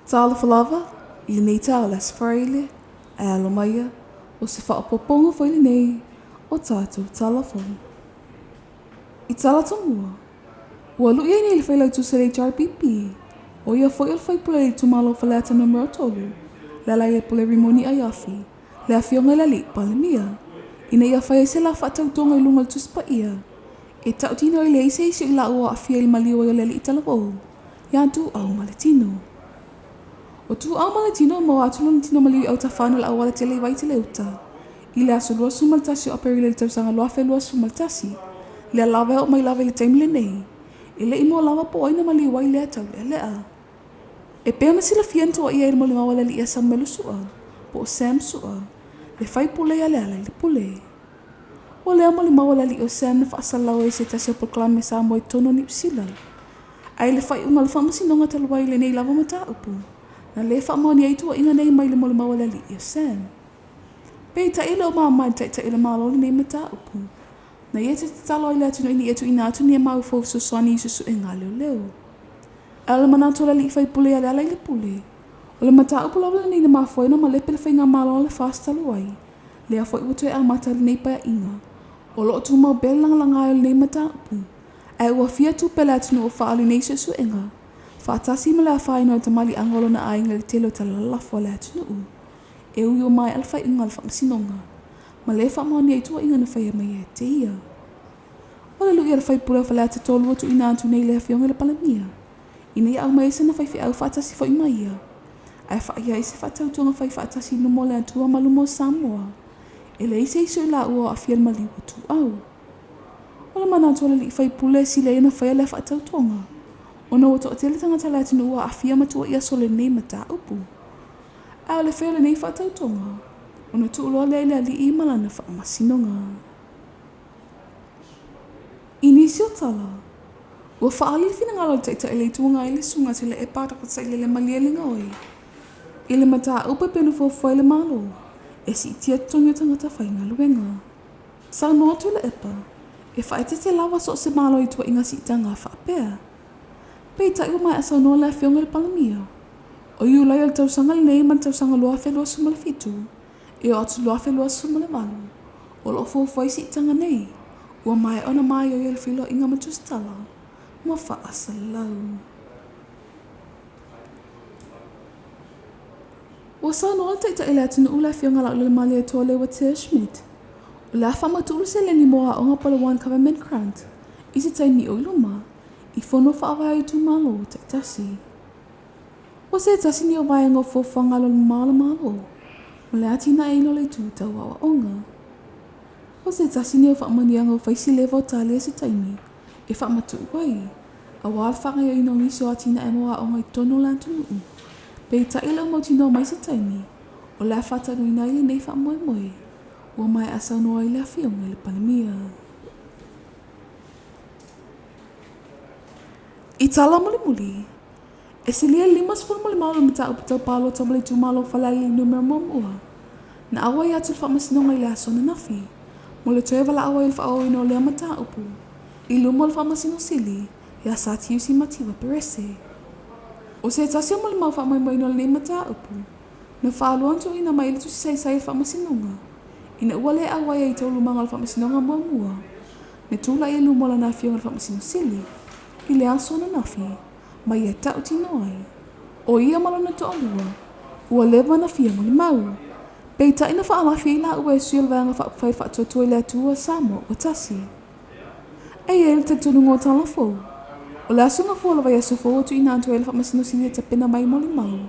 Talofa lava i lenei taeao o le Aso Faraile, ae alo mai ia, o se faaopoopoga foi lenei o tatou tala fou. I tala tomua, ua lu'i ai nei le Failautusi a le HRPP, o ia foi o le faipule o le itumalo o Faleata Numera 3, Lealailepule Rimoni Aiafi, le Afioga i le Alii Palemia, ina ia fai ai se la faatautoga i luga o le Tusi Paia, e tautino ai leai se isi o i laua o aafia i le maliu ai o le Alii Talavou, ia Tuuau ma le Tino. O Tuuau ma le Tino e maua atu lona tino maliu i autafa ane o le auala tele i Vaitele-uta, i le aso 21 o Aperila i le tausaga 2021, lea lava e oo mai lava i le taimi lenei, e le i moa lava po o ai na maliu ai lea taulealea. E pei ona silafia na tuuaia ai le molimau a le alii ia Samuelu Sua, po o Sam Sua, le faipule ia Lealailepule. Ua lea molimau a le alii o Sam na faasalalau ai i se tasi o polokalame Samoa i totonu o Niu Sila. Ae i le faaiuga o le faamasinoga talu ai i lenei lava mataupu, na le faamaonia ai tuuaiga nei mai le molimau a le alii o Sam. Peitai e le o mama i le Taitai o le Malo lenei mataupu. Na ia te tatalo ai le atunuu ina ia tuuina atu nia mau fou fesoasoani i suesuega a leoleo. Ae o le manatu o le alii faipule ia Lealailepule, o le mataupu lava lenei na mafua ai ona malepe le faigamalo a le FAST talu ai, lea foi ua toe amata lenei paeaiga. O lo o tumau pea le lagalaga ai o lenei mataupu, ae ua fia tupe le atunuu o faaali nei suesuega, faatasi ma le afaina o le tamaliiaga o lona aiga i le tele o tala lalafo a le atunuu. E ui ua maea le faaiuga a le faamasinoga, ma le faamaonia i tuuaiga na faia mai ia te ia. O le lu'i a le faipule o Faleata 3 ua tuuina atu nei i le Afioga i le Palemia, ina ia aumai ai sana faifeau faatasi foi ma ia, ae faia ai se faatautoga fai faatasi i luma o le Atua ma luma o Samoa, e leai se isi o i laua o aafia i le maliu o Tuuau. O le manatu o le alii faipule e sili ai ona faia lea faatautoga, ona ua toatele tagata o le atunuu ua aafia ma tuuaia solo i lenei mataupu. A o le fai o lenei faatautoga, ona tuu loa lea i le alii ma lana faamasinoga. I nisi o tala, ua faaali le finagalo o le Taitai o le Itu Agai le Susuga Tuilaepa Dr. Sailele Malielegaoi i le mataupu e pei ona fuafua ai le Malo e siitia totogi o tagata faigaluega. Saunoa Tuilaepa, e faaeteete lava so o se Malo i tuuaiga siitaga faapea. Peitai ua maea saunoa le Afioga i le Palemia, o Iulai o le tausaga lenei ma le tausaga 2027 e oo atu i le 2028, o lo o fuafua ai siitaga nei, ua maea ona maioio le feiloaiga ma tusitala ma faasalalau. Ua saunoa le Taitai o le atunuu le Afioga Laulelemalie Leuatea Schmidt, o le a faamatuu le seleni mo aoga po o le One Government Grant i se taimi o i luma, i fono faavae o itumalo taitasi. O se tasi nei o vaega o fuafuaga alolomamao a le Malo mo le atinaeina o le itu tau aoaoga. O se tasi nei o faamanuiaga ua fai si leva o talia se taimi e faamatuu ai, aua le faagaoioiina o nisi o atinae mo aoga i totonu o le atunuu. Peitai e le o mautinoa mai se taimi o le a faataunuuina ai lenei faamoemoe ua maea saunoa ai le Afioga i le Palemia. I tala mulimuli, e silia i le 50 molimau o le mataupu tau palota ma le itumalo o Falealili Numera Muamua, na auai atu i le faamasinoga i le aso ananafi, mo le toe valaau ai o le faaauauina o lea mataupu i luma o le Faamasino Sili ia Satiusi Mativa Perese. O se tasi o molimau faamoemoeina o lenei mataupu, na faalua ona tuuina mai i le tusi saisai a le Faamasinoga, ina ua le auai ai i taualumaga o le Faamasinoga muamua, na tulai ai luma o lana Afioga i le Faamasino Sili i le aso ananafi ma ia tautino ai, o ia ma lona toalua ua leva ona fia molimau. Peitai na faalafi ai laua e sui o le Vaega Faaupufai Faatuatua i le Atua Samoa ua tasi. E i ai le talitonuga o Talafou, o le aso gafua o le vaiaso fou ua tuuina atu ai le Faamasino Sili e tapena mai molimau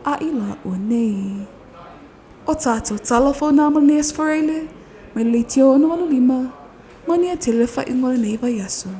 a i laua nei. O tatou tala fou na mo lenei aso Faraile, mai le leitio 685, manuia tele le faaiuga o lenei vaiaso.